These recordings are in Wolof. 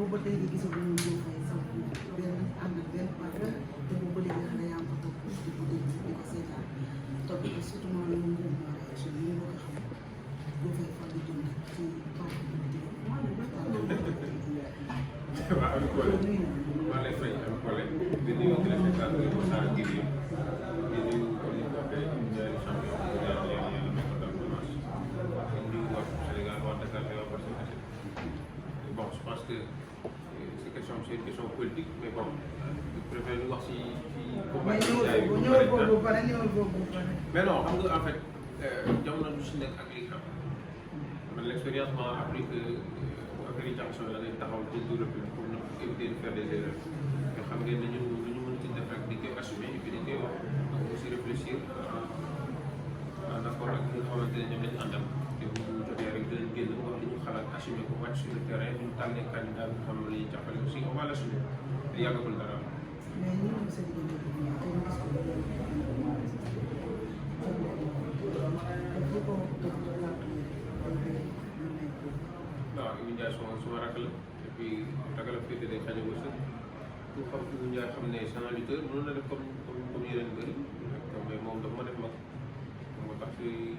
boobu ba léegi gisaguñu ñu fay sax benn ànd ak benn partenaire te boobu ba léegi xale yaa ngi ko topp di ko dégg di ko seetaan topp ko surtout moom la ñu mën a réaction ñu bëgg a xam ñu fay fan di jëm ci parti bi di waaw am collègue maa lay fay am collègue di nuyu téléspectateur yi Wassare TV di nuyu comme ni ko waxee ñaari champion bu ñaar yàlla yàlla may ko dal dimanche di nuyu waa Sénégal waa Dakar et waa Parcelles Assainies bon je pense que c'est question c'est une question politique mais bon je préfère ñu wax ci combat ñëwal boobu pare ñëwal boobu pare mais non xam nga en fait jamono du si nekk ak li xam man l'expérience m'a appris que affaire yi jaxasoo la ngay taxaw te du repli pour ne éviter de faire des erreurs yoo xam ngeen ne ñun lu ñu mën ci def rek di koy assumer et puis di koy wax donc aussi réfléchir en accord ak ñi nga xamante ne ñoom lañu àndal te bu ñu jotee rek dinañ génn wax li ñu xalaat assumer ko wàcc sur le terrain bu ñu tànnee candidat bi nga xam ne la ñuy jàppale aussi on va l'assumer te yàggagul dara. mais ñu ngi seen diggante bi ñu tey ñu gis ko waaw Ibou Ndiaye suma rakk la et puis rakk la féete day xañ a wërsëg ku xam Ibou Ndiaye xam ne c'est un lutteur mënoon na def comme yeneen bëri mais moom dafa ma def mag moo tax li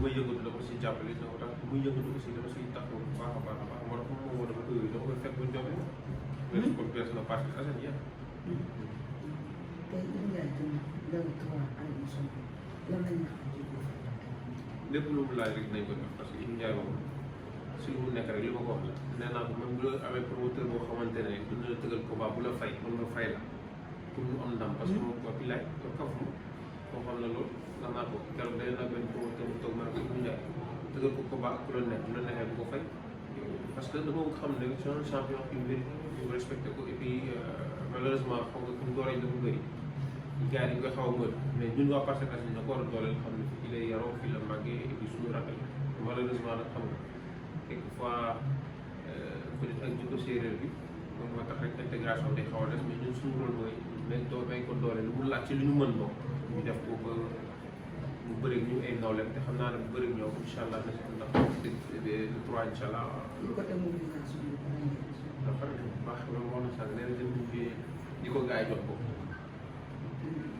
may yëngatu dafa si jàppale moo tax muy yëngatu aussi dafa siy taxaw bu baax a baax a baax moo tax moom dafa koy fekk bu ñu jógee mais comme pees na Parcelles Assainies tey Ibou Ndiaye jëm lew 3 ay émission lan lañ lépp lu mu laaj rek dinañ ko def parce que Ibou Ndiaye moom si lu mu nekk rek li ma ko wax la nee naa ko même bu la amee promoteur boo xamante ne dina la tëgal combat bu la fay mën nga fay la pour mu am ndam parce que moom ko laaj ko kafu koo xam ne loolu ndax naa ko keroog day naa benn promoteur bu toog ma ne ko Ibou Ndiaye tëgal ko combat ak ku la nekk bu la neexee bu ko fay parce que dama xam ne c'est un champion qui mérite ñu respecté ko et puis malheureusement xam nga comme doole dafa bëri gars yi dañ koy xaw a mën mais ñun waa Parcelles Assainies na ko war a dooleel xam ne fii lay yaroo fii la màggee et puis suñu rakk la malheureusement nag xam nga quelquefois peut-être ak jikko séeréer bi moom moo tax rek intégration day xaw a des mais ñun suñu rôle mooy may ko doole lu mu laaj ci li ñu mën moom ñu def ko ba mu bëri ñu ay nawleem te xam naa ne bu bëri ñëw incha allah na si ndax le 3 incha allah. côté mobilisation bi dafa baax loolu moo na sax nee na dem fi di ko gars yi jox ko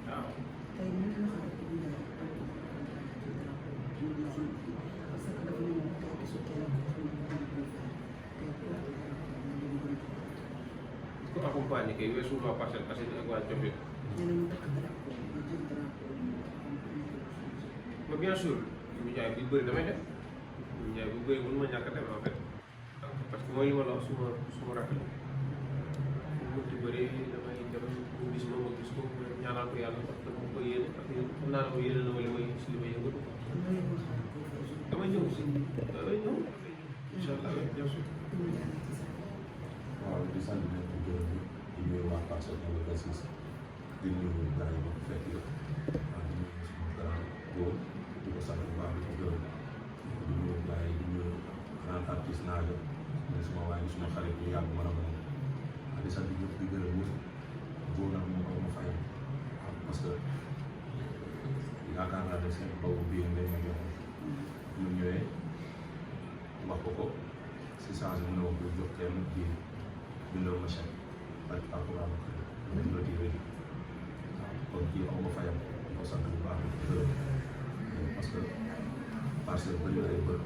waaw. tey ñu ngi wax ak Ibou Ndiaye parce que dafa ne moom tey gisul kenn ku accompagné kay weesu waa Parcelles Assainies ak waa Jokalante. mais bien sûr Ibou Ndiaye bu bëri damay def Ibou Ndiaye bu bëri mënuma ñàkk a dem en fait parce que mooy li ma la wax suma rakk la mu mënti bëri damay dem mu gis ma gis ko ñaanal ko yàlla parce que mu koy yéene parce que xam naa ne ma yéene na ma li may si li may yëngatu damay ñëw si damay ñëw incha allah bien sûr. waaw di sant ñëpp di gërëm di nuyu waa Parcelles Unité 26 di nuyu gars yi ba ko fekk yëpp di nuyu suñu grand góor di ko sant bu baax di ko gërëm di nuyu gars yi di nuyu grand artiste naaga mais suma waay bi suma xarit ñu yàgg mën a moom di sant ñëpp di gërëm ñëpp góor nag moo ko ma fay parce que yaakaar naa ne seen boobu bii lañ ma joxoon ñu ñëwee wax ko si changé mu ne wax bu jox kenn bii bindoo ma chèque ak alxuraan dañ retiré waaw kon kii aw ma fayam ko sant bu baax di gërëm parce que Parcelles bëri na ay bër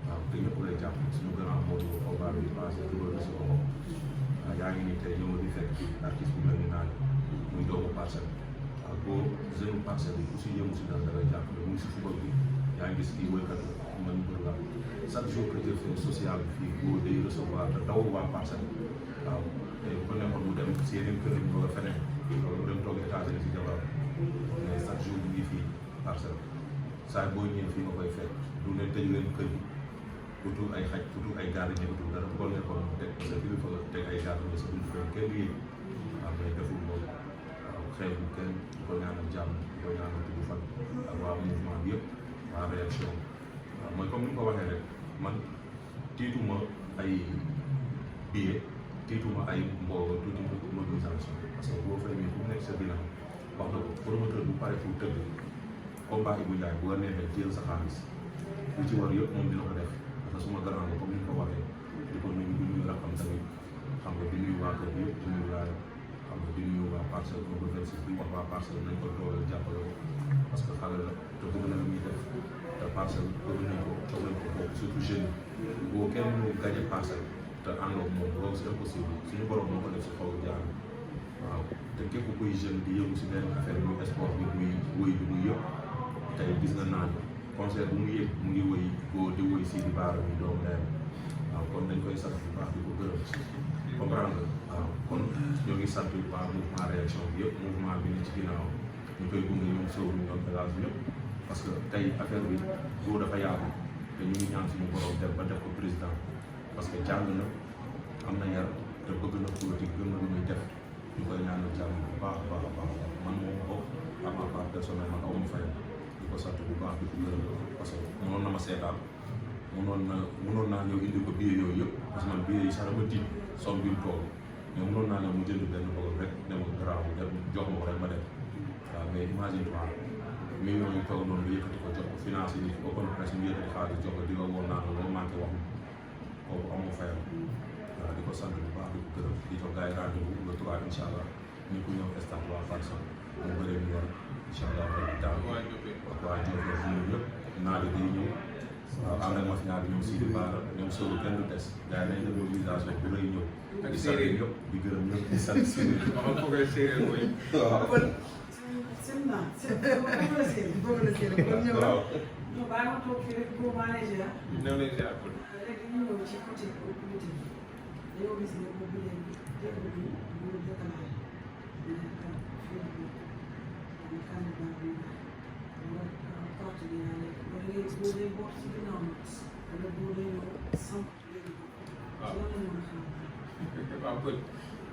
waaw te ñëpp lay jàpp suñu grand Modou combat bi passé dugal na si ko waaw yaa ngi nii tey ñëw di fekk ci artiste bu mel ni naan muy doomu Parcelles waaw boo jeune Parcelles yi ku si yëngu si dara da ngay jàpp muy si football bi yaa ngi gis kii woykat man bëgg la chaque jour que jël fait social bi fii boo day recevoir te daw waa Parcelles waaw te bu ko nekkoon mu dem si yeneen kër yi ñu bëgg a feneen loolu mu dem toog États-Unis si jabar mais chaque jour mu ngi fii Parcelles saa boo ñëwee fii nga koy fekk du ne tëj leen kër yi utul ay xaj utul ay gardien utul dara bu ko nekkoon teg sa kilifa nga teg ay gardien sa buntu fenn kenn du yëg waaw mais deful loolu waaw xëy na kenn du ko ñaanal jàmm du ko ñaanal tudd fan ak waa mouvement bi yëpp waa réaction waaw mooy comme ni nga ko waxee rek man tiituma ay billet tiituma ay mbooloo tuuti mobilisation parce que boo fay nii fu mu nekk sa bilan wax na ko promoteur bu pare pour tëgg combat Ibou Ndiaye bu la neexee jël sa xaalis li ci war yëpp moom dina ko def parce que suma grand la comme ni nga ko waxee di ko nuyu raxam tamit di nuyu laay xam nga di nuyu waa Parcelles ba 26 bi wax waa Parcelles nañ ko dooleel jàppale ko parce que xale la te bëgg na lu muy def te Parcelles bëgg nañ ko jox nañ ko boobu surtout jeunes yi boo kenn mënul gagné Parcelles te àndoog moom loolu c'est impossible suñu borom moo ko def si xaw jaar waaw te képp kuy jeune di yëngu si benn affaire muy sport bi muy wëy bi muy yëpp tey gis nga naan concert bu mu yëg mu ngi wëy boo di wëy si di baara bi doomu ndeyam waaw kon dañ koy sant bu baax di ko gërëm comprendre nga waaw kon ñoo ngi sant bu baax mouvement réaction bi yëpp mouvement bi ni ci ginnaaw ñu koy gunge ñoom sóobu ñoom élage ñëpp parce que tey affaire bi boo dafa yaatu te ñu ngi ñaan suñu borom def ba def ko président parce que jàng na am na yar te bëgg na politique gën na lu muy def ñu koy ñaanal jàmm bu baax a baax a baax man moom ko à ma part personnelle man aw ma fayam di ko sant bu baax di ko gërëm parce que mënoon na ma seetaan mënoon naa ñëw indi ko billet yooyu yëpp parce que man billet yi sax dama tiit somme bi mu toog mais mënoon naa ne mu jënd benn bopp rek ne ma garaaw jox ma ko rek ma dem waaw mais imagine toi millions yi toog noonu nga yëkkati ko jox ko financé nit ko kon presse ñu yëkkati xaalis jox ko di nga woon naa la loolu manqué wax kooku amoo fayam waaw di ko sant bu baax di ko gërëm di jox gars yi rendez-vous le 3 incha allah ñu ko ñëw stade waa Parcelles mu bëree mu yor incha allah daal ak waa Diofior ñoom ñëpp naa di day ñëw waaw am na ma fi ñaar ñoom Sidi Bara ñoom Sow kenn du des gars yi nañ def mobilisation bu rëy ñëw di sant ñëpp di gërëm ñëpp di sant séeréer waaw seen naa seen boobu la séeréer kon ñëw la ñu bàyyi ma toog fii rek boo managé la rek ñu ñëw ci côté politique dañoo gis ne boobu léegi dëkk bi ñu déclaré ne candidat bi wala parti bi naa nekk wala léegi boo dee bokk ci ginnaaw wala boo dee ñëw samp léegi lan la ñu mën a xam waaw pël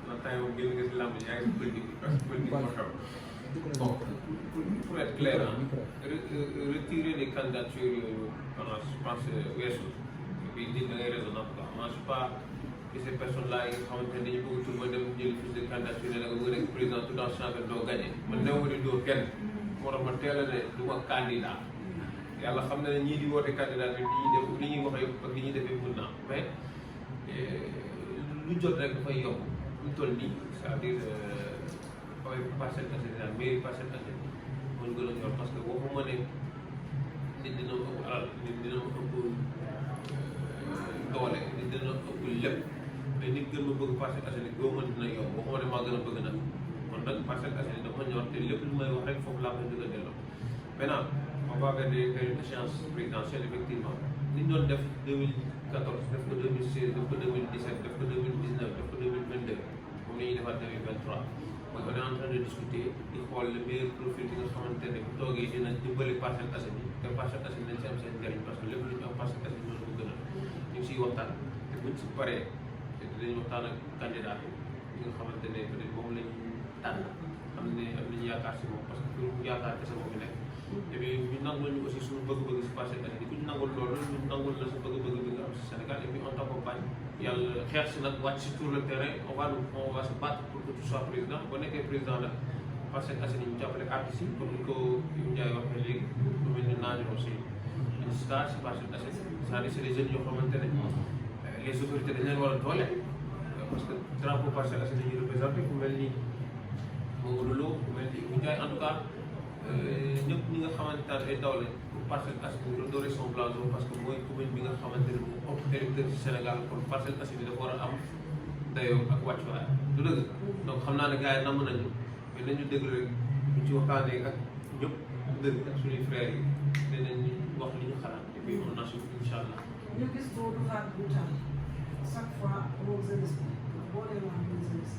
man temps yow génn nga si làmb yaa ngi si politique bi parce que politique moo xew bon pour être clair retirer les candidatures yooyu pendant je pense weesu et puis nit da ngay raisonnable quoi moi je suis pas que ces personnes là yi nga xamante ne dañu bëgg tur ba dem jëli fiche de candidature ne da nga bëgg nekk président tout en change doo gagné man néew ma di dóor kenn moo tax ma teel a ne du ma candidat yàlla xam na ne ñii di woote candidat bi li ñuy def li ñuy wax yëpp ak li ñuy defee mën naa mais lu jot rek dafay yomb lu toll nii c'est-à-dire avec Parcelles Assainies mairie Parcelles Assainies mën gën a ñor parce que waxuma ne nit dina ëpp alal nit dina ëpp doole nit dina ëpp lépp mais nit gën ma bëgg Parcelles Assainies boo mën dina yomb waxuma ne maa gën a bëgg nag kon nag Parcelles Assainies dafa ñor te lépp lu may wax rek foofu laa koy dëgg a delloo maintenant on va vers une échéance présidentielle effectivement ni ñu doon def 2014 def ko 2016 def ko 2017 def ko 2019 def ko 2022 moom la ñuy defaat 2023 mooy on est en train de discuter di xool le meilleur profil bi nga xamante ne bu toogee dina dimbali Parcelles Assainies te Parcelles Assainies nañ si am seen njëriñ parce que lépp lu ñu am Parcelles Assainies ñoo ko gën a ñu ngi siy waxtaan te buñ si paree dinañ waxtaan ak candidat yi nga xamante ne peut être moom la ñu tànn am nañu yaakaar si moom parce que pour yaakaar kese moo fi nekk et puis ñu nangul ñu aussi suñu bëgg-bëgg si Parcelles Assainies ku ñu nangul loolu ñu nangul la sa bëgg-bëgg bi nga am si Sénégal et puis on t'accompagne yàlla xeex si nag wàcc si sur le terrain on va se battre pour que tu sois président boo nekkee président la Parcelles Assainies ñu jàppale artistes yi comme ni ko Ibou Ndiaye waxee léegi lu mel ni Nadio aussi une star si Parcelles Assainies c'est-à-dire c'est des jeunes yoo xamante ne les autorités dañ leen war a doole parce que drapeau Parcelles Assainies ñu représenté ku mel ni Mamadou Lo ku mel ni Ibou Ndiaye en tout cas ñëpp ñi nga xamante ne ay daw lañ pour Parcelles Assainies redorer son blason parce que mooy commune bi nga xamante ne moo ëpp électeur ci Sénégal kon Parcelles Assainies dafa war a am dayoo ak wàccuwaay du dëgg donc xam naa ne gars yi namm nañu mais nañu déglu rek ñu ci waxtaanee ak ñëpp dëgg ak suñuy frères yi dinañ wax li ñu xalaat et puis on assume incha allah. ñu gis boo du xaar bu taal chaque fois boo jeunesse bi boo dee wax muy jeunesse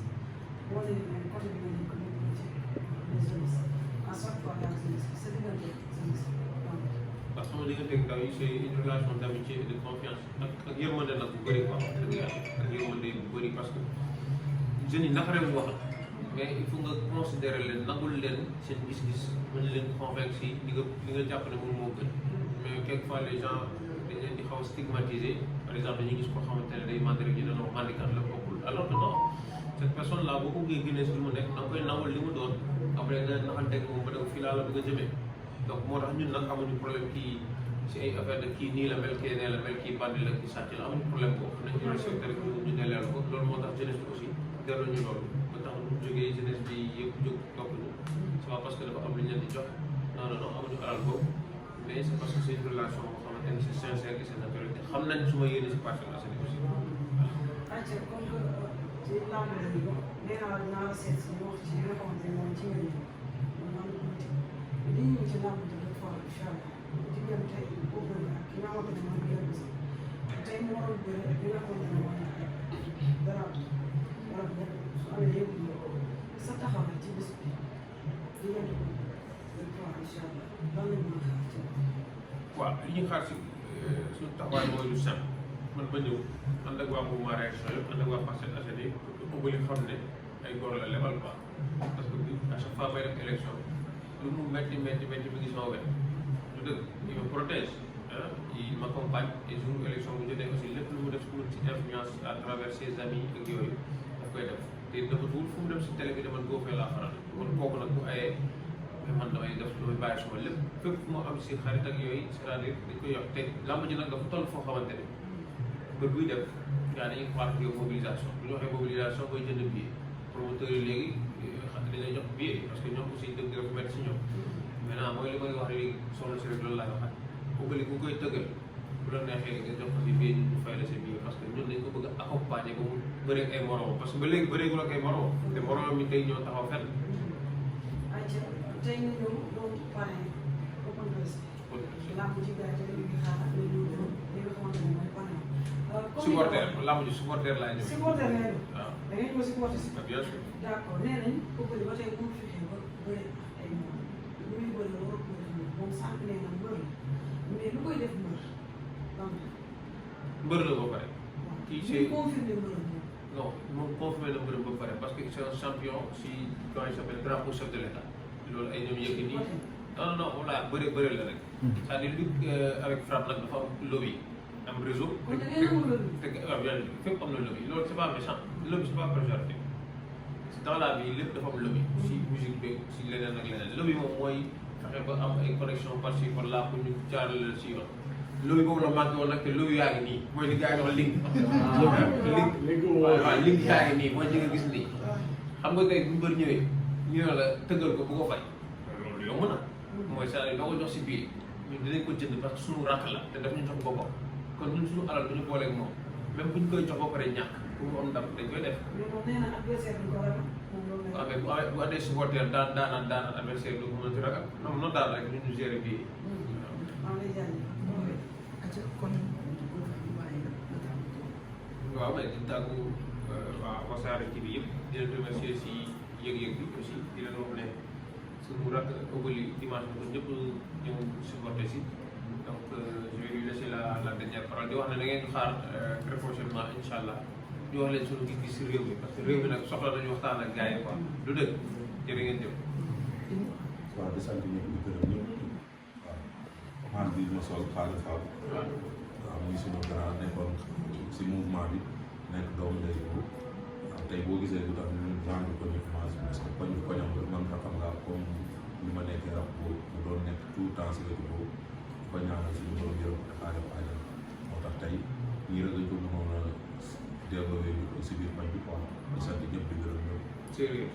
boo dee côté bi nga nekk muy politique muy jeunesse à chaque fois yaa jeunesse bi sa diggante jeunesse bi. parce que sama diggante ndaw yi c'est une relation d'amitié et de confiance ak yërmande nag bu bëri quoi dëgg yàlla ak yërmande bu bëri parce que jeunes yi naka rek wax mais il faut nga considérer leen nangul leen seen gis-gis mën leen convaincre si li nga jàpp ne moom moo gën mais quelquefois les gens dañ leen di xaw a stigmatiser par exemple dañuy gis koo xamante ne day màndi rek ñu ne non mandikat la bokkul alors que non cette personne là boo ko bëggee génnee si li mu nekk da nga koy nangul li mu doon après nga naxanteeg moom ba dem fii laa la bëgg a jëmee donc moo tax ñun nag amuñu problème kii si ay affaire de kii nii la mel kii nee la mel kii bandi la kii sàcc la amuñu problème boobu nañ ñu respecté rek ñu ne leeral ko loolu moo tax jeunesse bi aussi delloo ñu loolu ba tax bu jógee jeunesse bi yëpp jóg topp ñu c'est pas parce que dafa am lu ñu leen di jox non non non amuñu alal boobu mais c'est parce que c'est une relation boo xamante ne c'est sincère et c'est naturel te xam nañ su ma yéene si Parcelles Assainies aussi ayca comme que ci làmb la ñu wax nee naa la dinaa la seet si wax ci li nga xamante ne moom ci nga ñëw man li ñu ci làmb ji dafa fort incha allah diggante boobu la ki nga xamante ne mooy Guèye Boussa tey mu waroon bëre li nga xamante ne mooy dara wala su amee yëpp sa taxawaay ci bés bi diggante ko le 3 incha allah lan la ñu mën a xaar ci waaw li ñuy xaar si suñu taxawaay mooy lu simple man ba ñëw ànd ak waa mouvement réaction yëpp ànd ak waa Parcelles Assainies pour que xam ne ay góor la lebal quoi parce que à chaque fois may def élection lu mu métti métti métti mi ngi sama wet lu dëgg il me protège ah il m'accompagne et jour élection bu jotee aussi lépp lu mu def pour ci influence à travers ses amis ak yooyu daf koy def te dafa tuur fu mu dem si télé bi dama góo fee laa faral kon kooku nag bu ayee man damay def damay bàyyi suma lépp fépp moo am si xarit ak yooyu c'est-à-dire dañ koy yokk te làmb ji nag dafa toll foo xamante ne bët buy def gaa dañuy xalaat yow mobilisation bu ñu waxee mobilisation booy jënd billet promoteurs yi léegi dañuy jox billet parce que ñoom aussi dëgg dafa métti si ñoom maintenant mooy li may wax léegi soxna si rek loolu laay waxaat Obali ku koy tëggal bu la neexee nga jox ko si billet ñu fay la sa billet parce que ñun dañ ko bëgg a accompagner ba mu bëreeg ay moromam parce que ba léegi bëreegul ak ay moromam te moromam mi tey ñoo taxaw fenn. ayca tey nga ñëw doon pare open press làmb ji gars yi dañuy xaar ak li nga xamante ne mooy pare. supporter làmb ji supporter laay ñëw. supporter lay doon. waaw da ngeen ko supporter si. bien sûr. d' accord nee nañ Obali ba tey bu mu fexee ba bëri ay moom lu muy bëri war a bëri moom sànq nee na mbër la mais lu koy def mbër donc. mbër la ba pare. kii c'est confirmé mbër la non moom confirmé na mbërëm ba pare parce que c'est un champion si comment il s'appelle drapeau chef de l'État loolu ay ñoom Yékini non non non voilà bëre bëre la rek c'est-à-dire lutte avec frappe nag dafa am lobby am réseau te waaw bien fépp am na lobby loolu c'est pas méchant lobby c'est pas péjoratif dans la vie lépp dafa am lobby si musique bi si leneen ak leneen lobby moom mooy fexe ba am ay connexion par ci par là pour ñu jaarale la si yoon lobby boobu la manqué woon nag te lobby yaa ngi nii mooy li gars yi wax link waaw link yaa ngi nii mooy ñi nga gis nii xam nga tey bu mbër ñëwee ñu ne la tëggal ko bu ko fay loolu yomb na mooy c'est-à-dire doo ko jox si biir ñun dinañ ko jënd parce que suñu rakk la te daf ñu jox boppam kon ñun suñu alal du ñu booleeg moom même bu ñu koy jox ba pare ñàkk pour mu am ndam dañ koy def. mais moom nee na adversaire bi ko ragal. waaw mais bu andee supporter daan adversaire du ko mën a ragal non non daan rek ñu gérer bii. waaw mais di tàggu waa Wassare ci bi yëpp di leen remercier si yëg-yëg bi aussi di leen wax ne suñu rakk Obali dimanche bi ñëpp ñëw supporter si donc je vais lui laisser la dernière parole di wax ne da ngeen xaar très prochainement incha allah di wax leen suñu gis-gis si réew mi parce que réew mi nag soxla nañu waxtaan ak gars yi quoi lu dëgg jërë ngeen jëf. waaw di sant ñëpp di gërëm ñëpp waaw bi ma sol xaalis xaal waaw muy sunu grand nekkoon si mouvement bi nekk doomu ndey boobu tey boo gisee lu tax ñu rendre ko ñu commencé parce que koñ koñam la man xam nga comme li ma nekkee rab boobu mu doon nekk tout temps si wetu boobu ko ñaanal suñu borom yërëm ko xaare ko àjjana moo tax tey ñii rek lañ ko mënoon a delloo ñu ko si biir koñ bi quoi di sant ñëpp di gërëm ñëpp séeréer.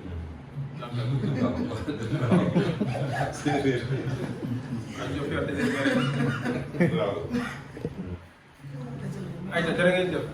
séeréer waaw. ayca jërë ngeen jëf.